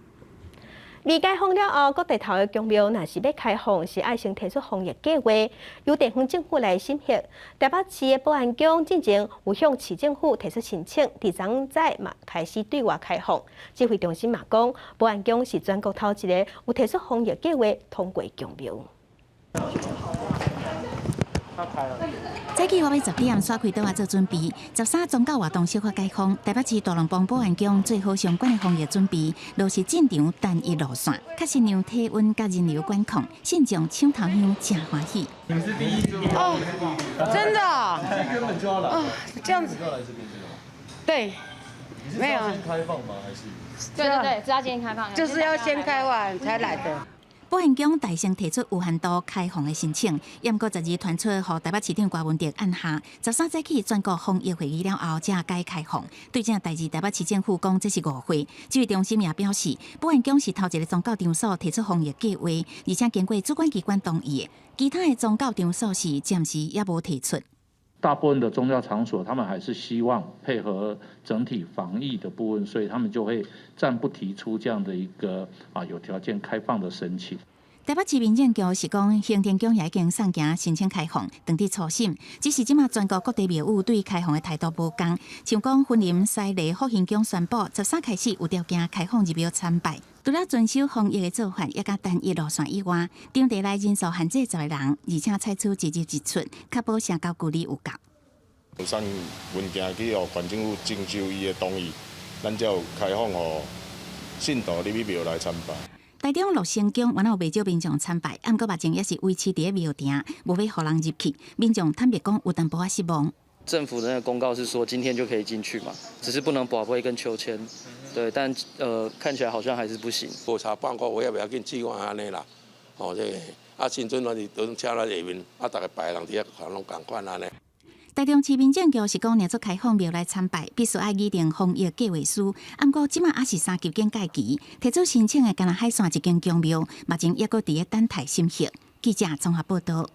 未解封了後，各地頭的宮廟若是欲開放，是愛先提出防疫計劃，由地方政府來審核。台北市的保安宮進前有向市政府提出申請，佇昨早嘛開始對外開放。指揮中心嘛講，保安宮是全國頭一个有提出防疫計劃通過宮廟。早起倚欲10點，徙開桌仔做準備。13宗教活動小可解封，台北市大龍峒保安宮做好相關的防疫準備，落實進場單一路線，確實讓體溫佮人流管控，信眾搶頭香誠歡喜。你們是第一哦，真的啊？原本就要來，哦，這樣子。對，沒有。先開放嗎？還是？對對對，知道今天開放，就是要先開完才來的。保安宮大聲提出有限度開放的申請，毋過12傳出予台北市長柯文哲按下，13早起全國防疫會議了後才改開放。對這代誌，台北市政府講這是誤會。指揮中心也表示，保安宮是頭一个宗教場所提出防疫計劃，而且經過主管機關同意的，其他的宗教場所是暫時猶無提出。大部分的宗教場所，他們還是希望配合整體防疫的部分，所以他們就會暫不提出這樣的一個有條件開放的申請。台北市民政局是講，行天宮也已經送件申請開放，正佇初審。只是這馬全國各地廟宇對開放的態度無仝，像講雲林西麗福興宮宣布，13開始有條件開放入廟參拜，除了遵守防疫的做法，也佮單一路線以外，場地內人數限制10个人，而且採取一入一出，確保社交距離有夠。送文件去予縣政府徵求伊的同意，咱才有開放予信徒入去廟內參拜。台中樂成宮原來有袂少民眾參拜，毋過目前也是維持佇咧廟埕，無欲予人入去。民眾坦白講，有淡薄仔失望。政府的那個公告是說今天就可以進去嘛，只是不能跋杯跟求籤，對，但看起來好像還是不行。無差半個月也袂要緊，試看按呢啦，哦，這個啊，時陣咱是都車來下面，啊，逐个拜的人佇遐攏仝款按呢。台中市民政局是講，若做開放廟內參拜，必須愛擬定防疫計劃書。毋過這馬猶是三級警戒期，提出申請的干焦海線一間宮廟，目前猶閣佇咧等待審核。記者綜合報導。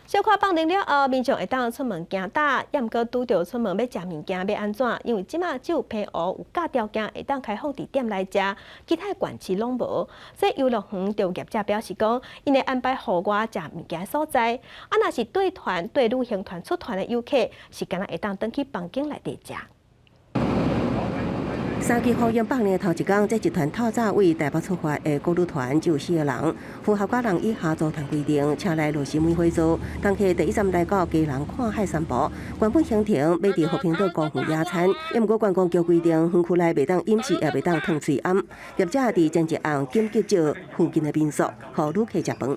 小可放涼了後，民眾會當出門行搭，猶毋過拄著出門欲食物件欲按怎？因為這馬只有澎湖有佮條件會當開放佇店內食，其他縣市攏無。所以遊樂園就業者表示講，𪜶會安排戶外食物件所在。啊，若是對團對旅行團出團的遊客，是干焦會當轉去房間內底食。三級防疫放涼頭一工，這一團透早為台北出發的國旅團只有四个人，符合九人以下組團規定，車內落實梅花座。當客第一站來到基隆看海散步，原本行程欲佇和平島公園野餐，毋過觀光局規定園區內袂當飲食，也袂當燙喙罨。業者佇前一暗緊急借附近的民宿，予旅客食飯。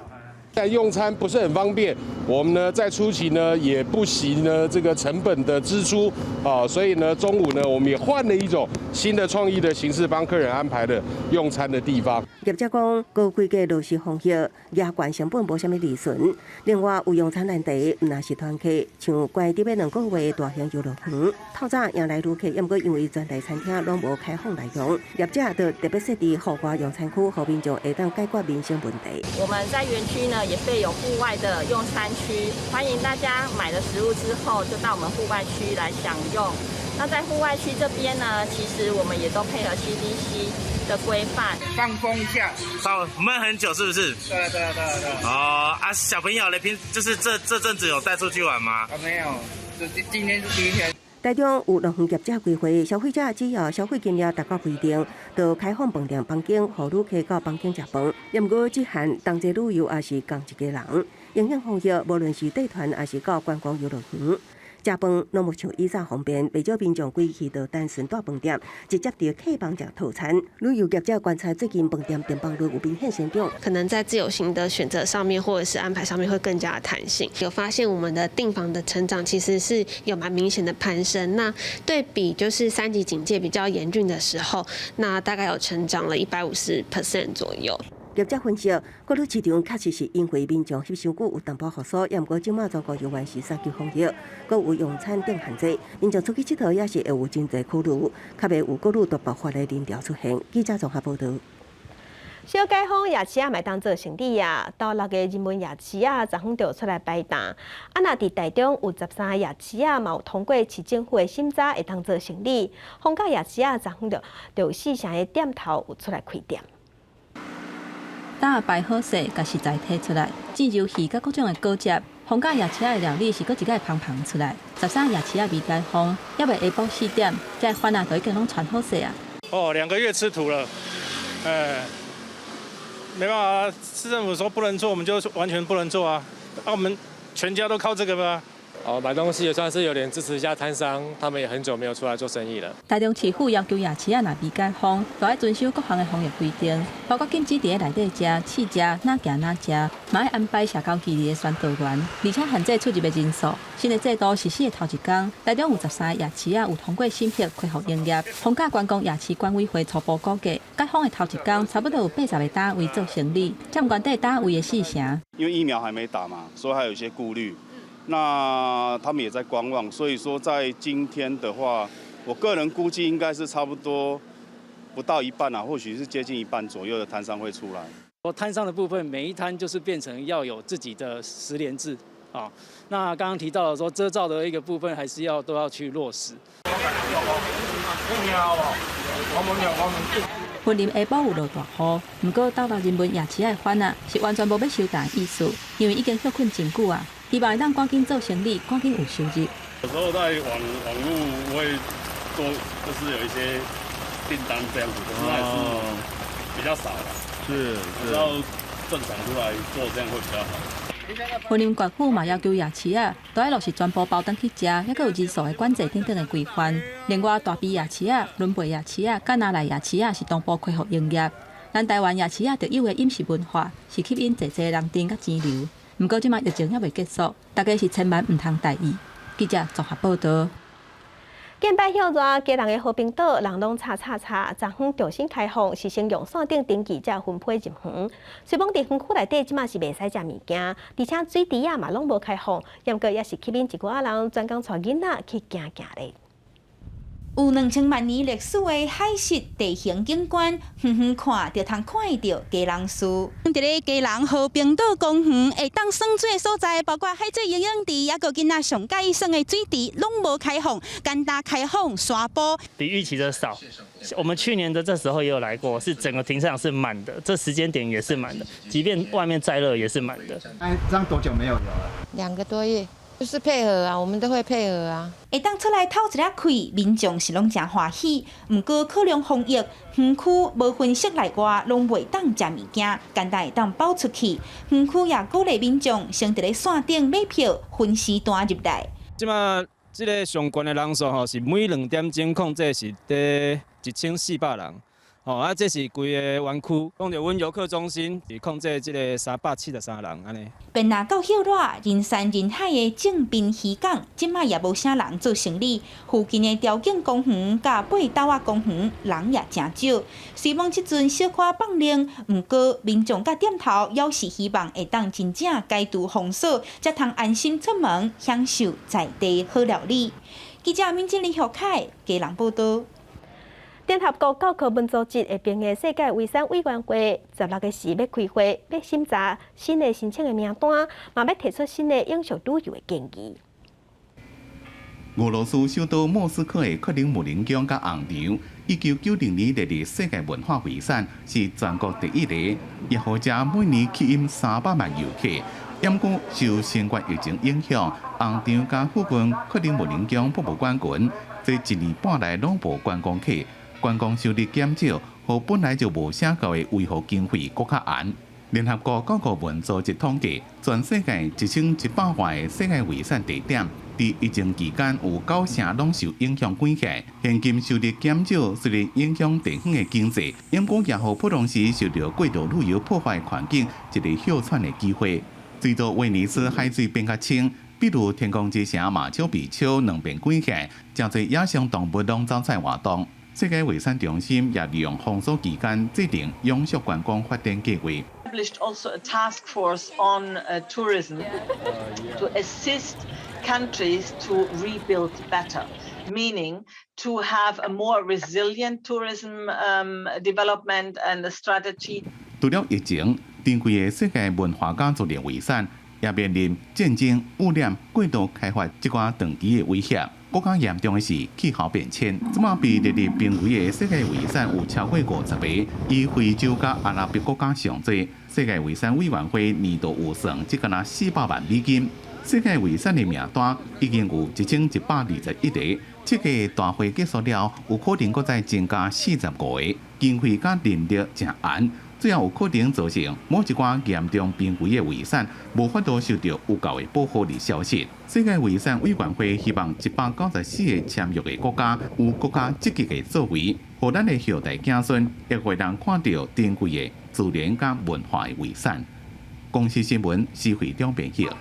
在用餐不是很方便，我們呢在初期呢也不惜呢這個成本的支出啊，所以呢中午呢我們也換了一種新的創意的形式，幫客人安排了用餐的地方。業者講，高規格落實防疫，額外成本無啥物利潤。另外有用餐難題，毋但是團客，像關佇欲2個月的大型遊樂園，透早迎來旅客，毋過因為全台餐廳攏無開放內用，業者就特別設置戶外用餐區，予民眾會當解決民生問題。我們在園區呢也備有戶外的用餐區，歡迎大家買了食物之後就到我們戶外區來享用。那在戶外區這邊呢，其實我們也都配合 CDC 的規範，放風一下。稍悶很久是不是？對對對對。哦啊，小朋友咧，平就是這陣子有帶出去玩嗎？啊，沒有，就今天是第一天。台中有樂園業者規劃，消費者只要消費金額達到規定，就開放飯店房間，予旅客到房間食飯。毋過只限同齊旅遊，抑是仝一家人。影響防疫，無論是帶團抑是到觀光遊樂園。食飯攏無像以前方便，袂少民眾規氣就單純蹛飯店，直接佇客房食套餐。旅遊業者觀察最近飯店訂房率有明顯成長，可能在自由行的選擇上面，或者是安排上面會更加彈性。有發現我們的訂房的成長其實是有蠻明顯的攀升。那對比就是三級警戒比較嚴峻的時候，那大概有成長了150% 左右。業者分析，國旅市場確實是因為民眾翕傷久有淡薄復甦，也毋過這馬全國猶原是三級防疫，閣有用餐頂限制，民眾出去𨑨迌也是會有真濟考慮，較袂有國旅大爆發的人潮出現。記者綜合報導。小解封夜市仔嘛會當做生理啊，到六个人文夜市仔，昨昏就出來擺檔。啊，若佇台中有13个夜市仔，嘛有通過市政府的審查，會當做生理。逢甲夜市仔，昨昏就有四成的店頭有出來開店。擔擺好勢，共食材提出來，煎魷魚佮各種的果汁。逢甲夜市仔的料理是閣一擺芳芳出來。13夜市仔未解封，猶未下晡4點，這販仔都已經攏穿好勢啊。哦，2個月吃土了，哎，沒辦法，市政府說不能做，我們就完全不能做啊。啊，我們全家都靠這個吧。哦，買東西也算是有點支持一下攤商，他們也很久沒有出來做生意了。台中市府要求夜市仔若未解封，就愛遵守各項的防疫規定，包括禁止佇咧內底食、試食、哪行哪食，嘛愛安排社交距離的宣導員，而且限制出入的人數。新的制度實施的頭一工，台中有13個夜市仔有通過審核恢復營業。逢甲觀光夜市管委會初步估計，解封的頭一工，差不多有80個攤位做生理，佔原底攤位的四成。因為疫苗還沒打嘛，所以還有一些顧慮。那他們也在觀望，所以說在今天的話，我個人估計應該是差不多不到一半啊，或許是接近一半左右的攤商會出來。我攤商的部分，每一攤就是變成要有自己的實聯制啊。那剛剛提到的說遮罩的一個部分，還是要都要去落實。雲林下晡有落大雨，毋過斗六人文夜市的販仔是完全無欲收檔的意思，因為已經歇睏真久啊。希望會當趕緊做生理，趕緊有收入。有時候在網路會做，就是有一些訂單這樣子，可是還是比較少啦。是，要正常出來做，這樣會比較好。雲林縣府嘛要求夜市仔，都愛落實全部包轉去食，猶閣有人數的管制等等的規範。另外，大埤夜市仔、崙背夜市仔、佮拿內夜市仔是同步恢復營業。咱台灣夜市仔特有的飲食文化，是吸引濟濟人丁佮錢流。毋過，這馬疫情猶未結束，大家是千萬毋通大意。記者綜合報導。近擺歇熱，基隆的和平島人攏吵吵吵，昨昏重新開放，是先用線頂登記才分批入園。雖講佇園區內底這馬是袂使食物件，而且水池仔嘛攏無開放，毋過也是吸引一寡人專工帶囡仔去行行咧。有2000萬年歷史的海蝕地形景觀，遠遠看就通看會著基隆市。佇咧基隆和平島公園會當耍水的所在，包括海水游泳池，抑閣囡仔上佮意耍的水池，攏無開放，簡單開放沙埔。比預期的少。我們去年的這時候也有來過，是整個停車場是滿的，這時間點也是滿的，即便外面再熱也是滿的。哎，這樣多久沒有游了？2個多月。就是配合啊，我們都會配合啊。會當出來透一下氣，民眾是攏誠歡喜。毋過考量防疫，園區無分室內外攏袂當食物件，簡單會當包出去。園區也鼓勵民眾先佇咧線頂買票，分時段入來。這馬這个上懸的人數吼，是每2點鐘控制是佇1400人。吼啊，這是規个園區，講著阮遊客中心是控制這个373人按呢。變若到歇熱，人山人海的正濱漁港，這擺也無啥人做生理。附近的潮境公園佮八斗仔公園人也誠少。雖罔這陣小可放冷，毋過民眾佮店頭猶是希望會當真正解除封鎖，才通安心出門享受在地好料理。記者敏晶、李學凱，基隆報道。聯合國教科文組織下爿的世界遺產委員會16個時欲開會，欲審查新的申請的名單，嘛欲提出新的永續旅遊的建議。俄羅斯首都莫斯科的克里姆林宮佮紅場，1990年列入世界文化遺產，是全國第一個。也予遮每年吸引300萬遊客。毋過受新冠疫情影響，紅場佮附近克里姆林宮博物館群，這一年半來攏無觀光客，觀光收入減少，予本來就無啥夠的維護經費閣較絚。聯合國教科文組織統計，全世界1100外個世界遺產地點，佇疫情期間有九成攏受影響關係，現金收入減少，雖然影響地方的經濟，毋過也予普通時受著過度旅遊破壞環境一个歇喘的機會。隨著威尼斯海水變較清，比如天空之城馬丘比丘兩邊關起，誠濟野生動物攏走出來活動。世界遺產中心也利用封鎖期間制定永續觀光發展計劃。 Established also a task force on tourism to assist countries to rebuild better, meaning to have a more resilient tourism development and a strategy. 除了疫情，珍貴的世界文化佮自然遺產也面臨戰爭、污染、過度開發這寡長期的威脅。閣較嚴重的是氣候變遷。這馬被列入瀕危的世界遺產有超過50個，以非洲佮阿拉伯國家上濟。世界遺產委員會年度預算只敢若400萬美金。世界遺產的名單已經有1121個，這個大會結束了，有可能閣再增加45個。經費佮人力誠絚，最後有可能造成某一寡嚴重瀕危的遺產無法度受到有效的保護而消失。世界遺產委員會希望194個簽約的國家有閣較積極的作為，予咱的後代子孫會予人看著珍貴的自然佮文化的遺產。公視新聞施惠中編譯。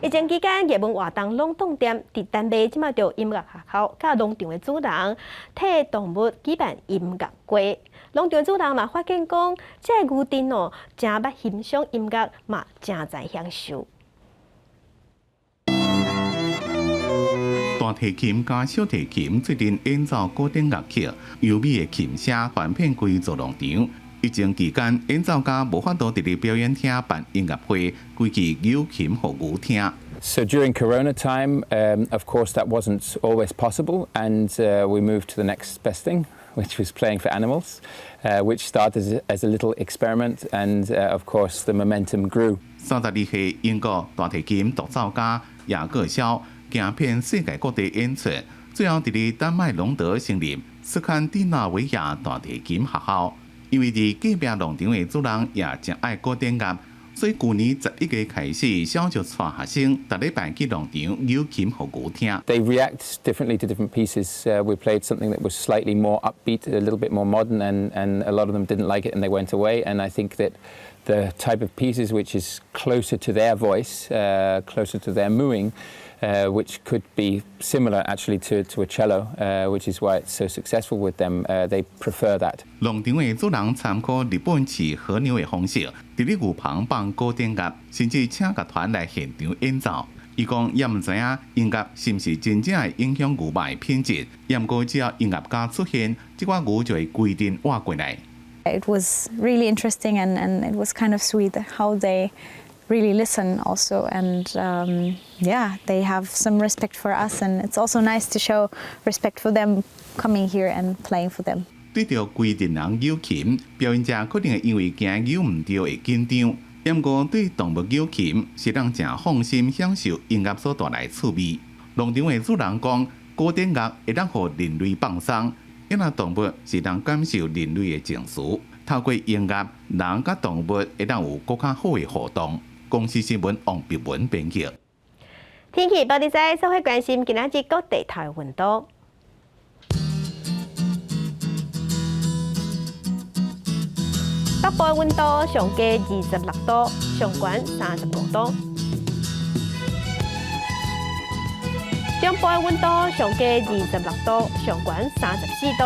疫情期間，藝文活動攏凍店，佇丹麥這馬著音樂學校佮農場的主人替動物舉辦音樂會。農場主人嘛發現講，這个牛陣哦，誠捌欣賞音樂，嘛誠知享受。大提琴佮小提琴做陣演奏古典樂曲，優美的琴聲傳遍規座農場。疫情期間，演奏家無法度佇咧表演廳辦音樂會，規氣扭琴予牛聽。 So during Corona time, of course, that wasn't always possible, and we moved to the next best thing, which was playing for animals, which started as a little experiment, and of course, the momentum grew. 32歲英國大提琴獨奏家雅各肖行遍世界各地演出，最後佇咧丹麥隆德成立斯堪的納維亞大提琴學校。因為佇隔壁農場的主人也誠愛古典樂，所以舊年11月開始，肖就帶學生逐禮拜去農場扭琴予牛聽。 They react differently to different pieces. We played something that was slightly more upbeat, a little bit more modern, and a lot of them didn't like it and they went away. And I think that the type of pieces which is closer to their voice, closer to their mooing, which could be similar actually to a cello, which is why it's so successful with them. They prefer that. 農場的主人參考日本飼和牛的方式，佇咧牛棚放古典樂，甚至請樂團來現場演奏。伊講也毋知影音樂是毋是真正會影響牛肉的品質，毋過只要音樂家出現，這寡牛就會規陣倚過來。 It was really interesting and it was kind of sweet how they really listen also and yeah, they have some respect for us and it's also nice to show respect for them coming here and playing for them. 對著規陣人扭琴，表演者可能會因為驚扭毋著會緊張。毋過對動物扭琴，是人誠放心享受音樂所帶來趣味。農場的主人講，古典樂會當予人類放鬆，因為動物是能感受人類的情緒。透過音樂，人佮動物會當有閣較好的互動。公視新聞王碧文編輯。天氣報你知，做伙關心今仔日各地頭的溫度。北部溫度上低26度，上懸35度。中部溫度上低26度，上懸34度。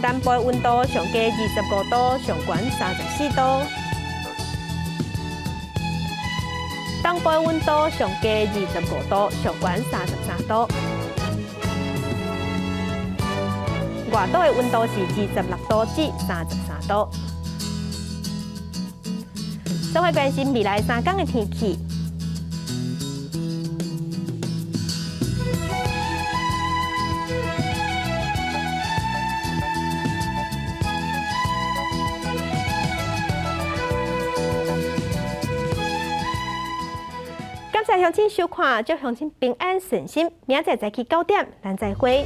南部溫度上低25度，上懸34度。東部溫度上低25度，上懸33度。外島的溫度是26度至33度。做伙關心未來3天的天氣。感謝鄉親收看，祝鄉親平安順心。明仔載早起9點，咱再會。